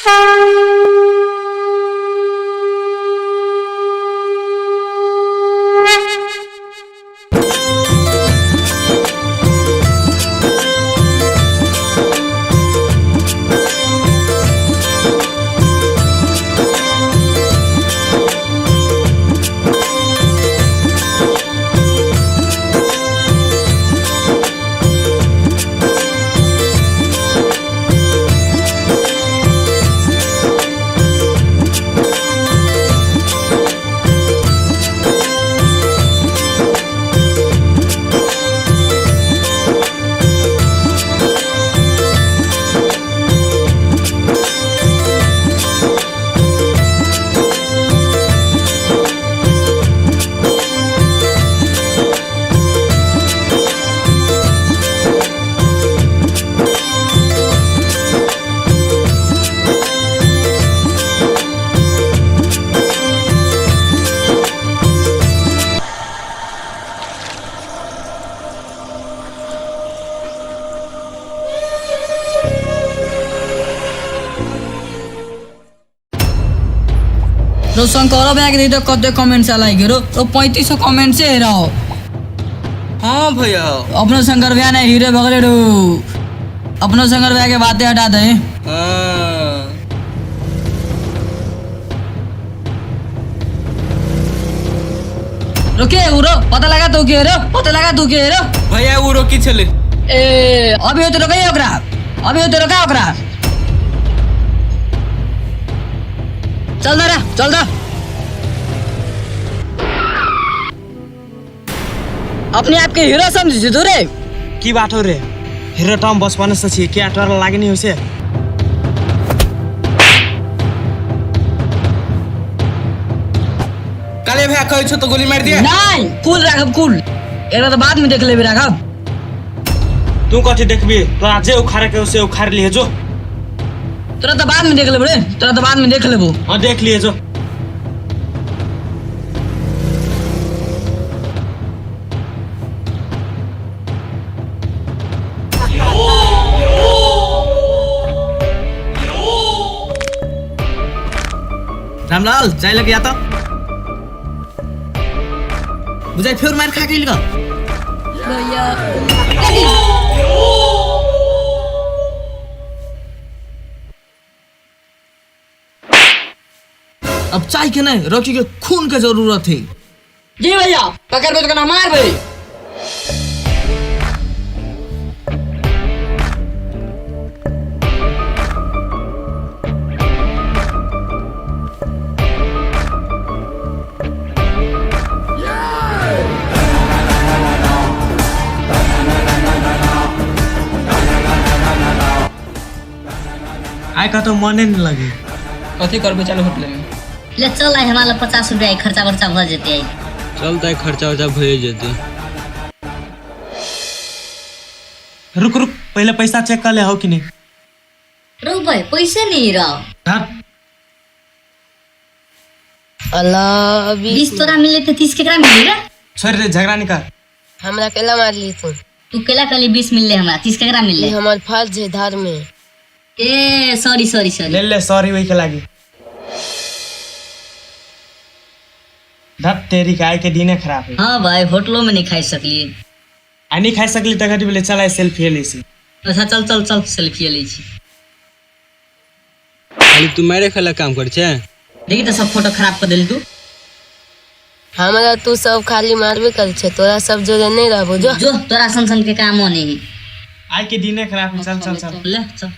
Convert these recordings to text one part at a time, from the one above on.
रो शंकरो भैया के तो कते कमेंट्स आला गेरो तो 3500 कमेंट्स से रहो। हाँ भैया अपनो शंकर भैया ने हीरो भगले रो, अपनो शंकर भैया के बातें हटा दे। हाँ। रुके उरो पता लगा तू के रो, पता लगा तू के रो। भैया वो रोकी छले। ए अभी तो रोके ओकरा, अभी तो रोका ओकरा। चल दा रे, चल दा। अपने आप के हीरो समझ तू रे। की बात हो रे, हीरो तो हम बचपन से छी, क्या तोरा लागे नहीं होसे? काले भैया कहै छो तो गोली मार दिया। नहीं कुल राघव कुल, एकरा तो बाद में देख लेबे राघव। तू कथी देखबी, तोरा जे उखाड़े के से उखाड़ लिए जो। तोरा तो बाद में देख लेबो रे, तोरा तो बाद में देख लेबो। हाँ देख लिए जो। रामलाल जाय लग या तो बुझाइ फेर मार खा गेल ग। भैया अब चाय के नहीं, रॉकी के खून के जरूरत है। जी भैया पकड़ के तो मार भाई। आइ कतौ मने नहीं लगे। कथी करबे चल होटल में? ले चल आइ हमरा लग 50 रुपया खर्चा वर्चा भ जेतै। चल त खर्चा वर्चा भए जेतै। रुक रुक पहले पैसा चेक कर ले हो कि नहीं। रुक भाई पैसे नहीं रहो। अल्लाह अभी 20 तोरा मिले तो 30 केकरा मिले रे? छोड़ रे झगड़ा नहीं कर। हमरा केला मारली तू? तू केला कहली 20 मिलले हमरा, 30 केकरा मिलले? ई हमर फर्ज है धर्म में। ए सॉरी सॉरी सॉरी। ले ले सॉरी वही के लागी। धत तेरी गाय के दिने खराब है। हाँ भाई होटलों में नहीं खाई सकली। आ नहीं खाई सकली त घटी बोले चल सेल्फी ले सी। अच्छा चल चल चल सेल्फी ले छी। खाली तू मारे खाला काम कर छे। देखी तो सब फोटो खराब कर देली तू। हमरा तू सब खाली मारबे कर छे, तोरा सब जोरे नहीं रहबो जो। जो तोरा सन सन के कामो नहीं। आइ के दिने खराब है, चल चल चल ले चल।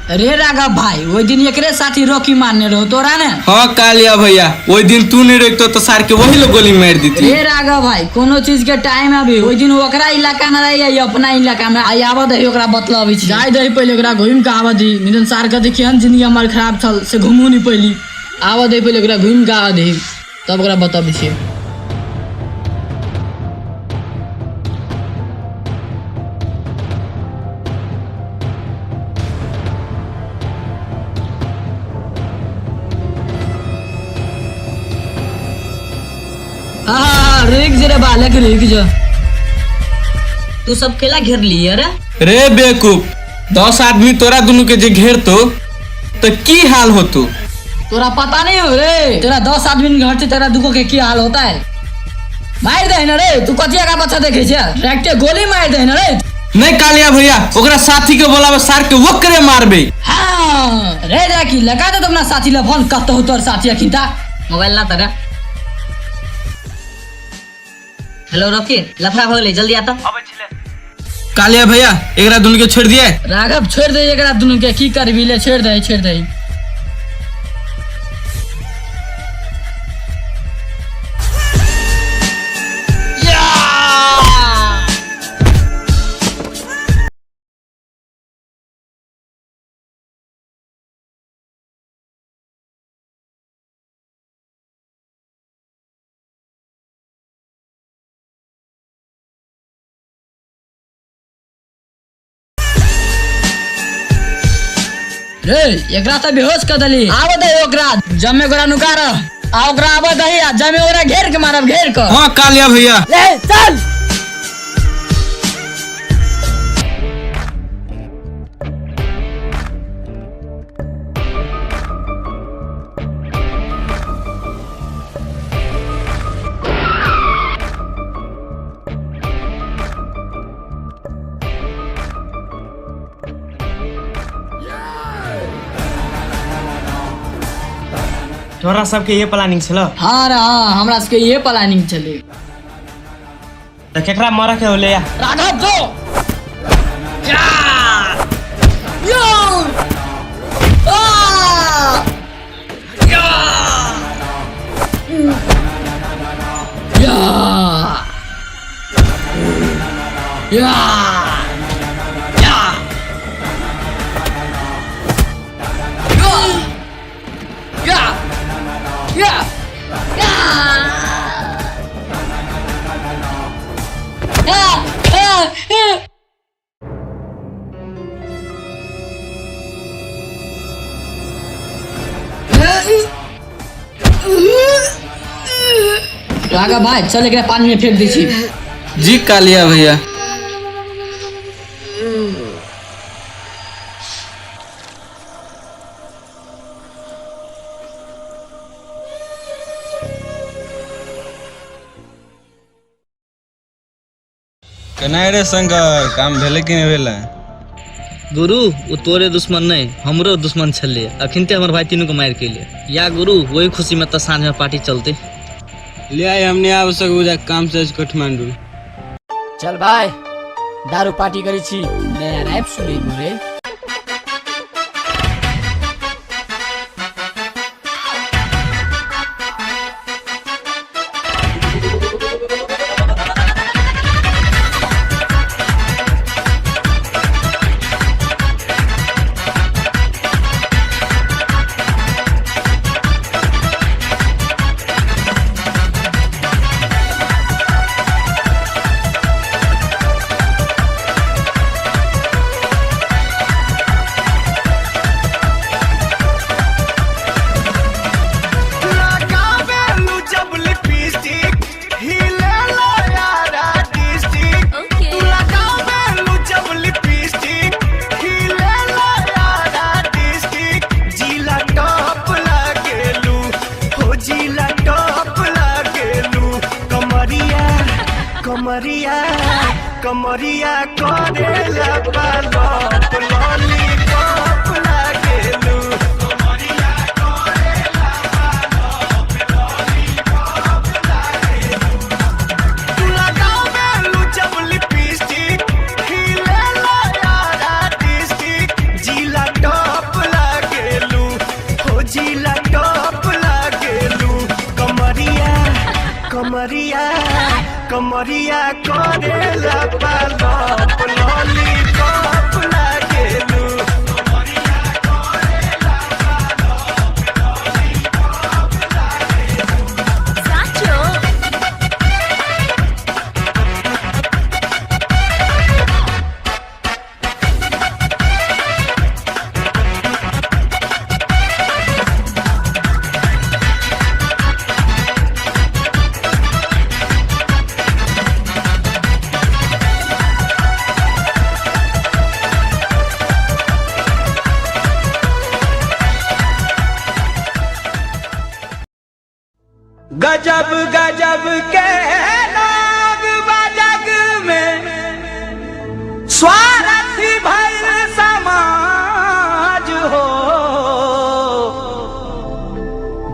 रे राघव भाई, ओहि दिन एकरे साथी रॉकी मारने रहो तोरा ने। हाँ कालिया भैया, ओहि दिन तू नहीं रोकतो तो सार के वही लोग गोली मार देती। रे राघव भाई, कोनो चीज के टाइम अभी, ओहि दिन ओकरा इलाका में रही, अपना इलाका में आई आबऽ दही, ओकरा बतलाबै छी। जाय दही पहिले ओकरा घुमि के आबऽ दही, निदन सार के देखियन जिंदगी हमर खराब छल से घुमू नहीं पैली। आबऽ दही पहिले ओकरा घुमि के आबऽ दही, तब ओकरा बतबै छी। हाँ रुक जे रे बालक, रुक जो। तू सब केला घेर लिए रे? रे बेवकूफ, 10 आदमी तोरा दुनू के जे घेरतो तो की हाल होतो? तोरा पता नहीं हो रे, तेरा 10 आदमी के घर से तेरा दुगो के की हाल होता है। मार दे ना रे, तू कथिया का बच्चा देखे छे, ट्रैक्टर गोली मार दे ना रे। नहीं कालिया भैया, ओकरा साथी के बोलावे, सार के वकरे मारबे। हाँ रे राखी, लगा दे अपना साथी ला फोन, कत हो तोर साथी अखिता। मोबाइल ला तरा। हेलो रॉकी, लफड़ा हो गेलै, जल्दी आता। कालिया भैया, एकरा दुनू के छोड़ दिए। राघव छोड़ दे एकरा दुनू के, की करबी ले, छोड़ दे, छोड़ दे। रे एकरा तो बेहोश कर देली, आब दे ओकरा जमे ओकरा नुका रह, आ ओकरा आब दही आ जमे ओकरा घेर के मारब, घेर के। हाँ कालिया भैया, ले चल। तोरा सबके ये प्लानिंग छल? हाँ रे हाँ, हमरा सबके ये प्लानिंग छलै। त केकरा मारऽ के होलै या? राघव जो। या! यो! आ! या! या! या! या! या! या! या! या! या! राघव भाई, चल एकरा पानी में फेंक दै छी। जी कालिया भैया। केना रे शंकर, काम भेलै कि नहि भेलै? गुरु, ओ तोरे दुश्मन नहीं, हमरो दुश्मन छलै। अखिनते हमर भाई तीनू के मारि के एलै। या गुरु, वही खुशी में तऽ साँझ में पार्टी चलते। ले आइ, हमने आब सकू जा काम से काठमांडू। चल भाई, दारू पार्टी करै छी। नया रैप सुनै रे। कमरिया कमरिया करेला पालप लॉलीपॉप लागेलू। कमरिया करेला पालप लॉलीपॉप लागेलू। तू लगावेलू जब लिपस्टिक, हिलेला यारा डिस्ट्रिक्ट, जिला टॉप कमरिया करेला पालप लॉलीपॉप लागेलू। गजब गजब के लोग बजग में स्वार्थी भइल समाज हो,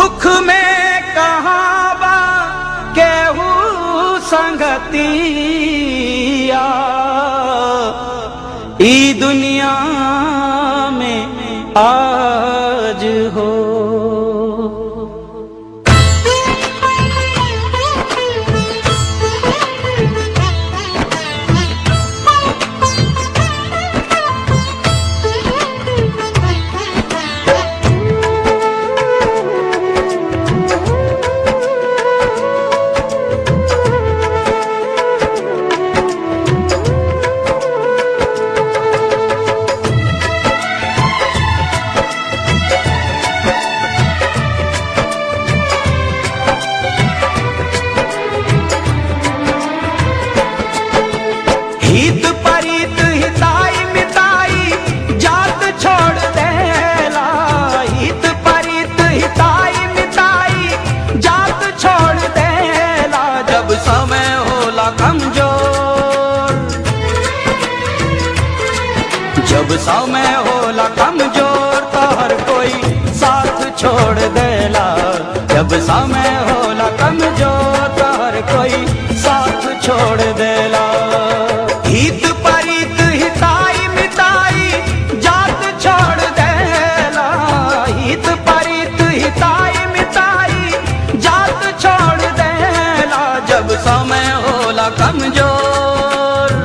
दुख में कहाँ बा केहू संगतिया, ई दुनिया में आज हो। हित परित हिताई मिताई जात छोड़ देला, हित परित हिताई मिताई जात छोड़ देला, जब समय होला कमजोर, जब समय होला कमजोर तो हर कोई साथ छोड़ देला, जब समय होला कमजोर तो हर कोई साथ छोड़ देला। हित परित हिताई मिताई जात छोड़ देला, हित परित हिताई मिताई जात छोड़ देला, जब समय होला कमजोर,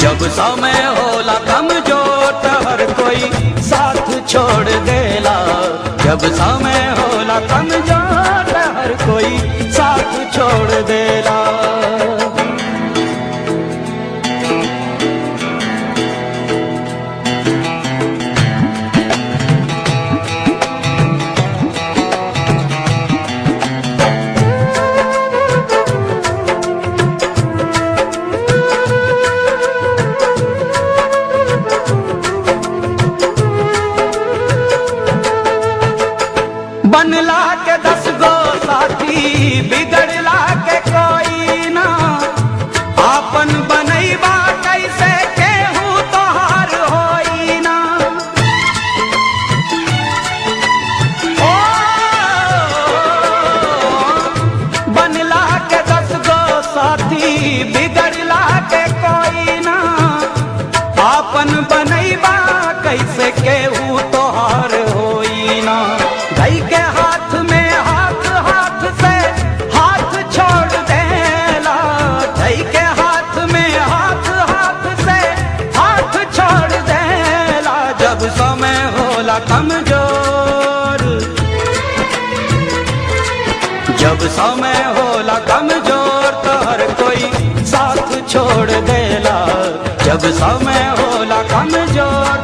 जब समय होला कमजोर तो हर कोई साथ छोड़ देला, जब समय होला कमजोर तो हर कोई साथ छोड़ देला। बनला के 10 गो साथी बिगड़ला के कोई ना, आपन बनैबा कैसे केहू तोहार होई ना। ओ बनला के 10 गो साथी बिगड़ला के कोई ना, आपन बनैबा कैसे केहू तोहार होई ना। धई के हाथ में हाथ, हाथ से हाथ छोड़ देला, धई के हाथ में हाथ, हाथ से हाथ छोड़ देला, जब समय होला कमजोर, जब समय होला कमजोर तो हर कोई साथ छोड़ देला, जब समय होला कमजोर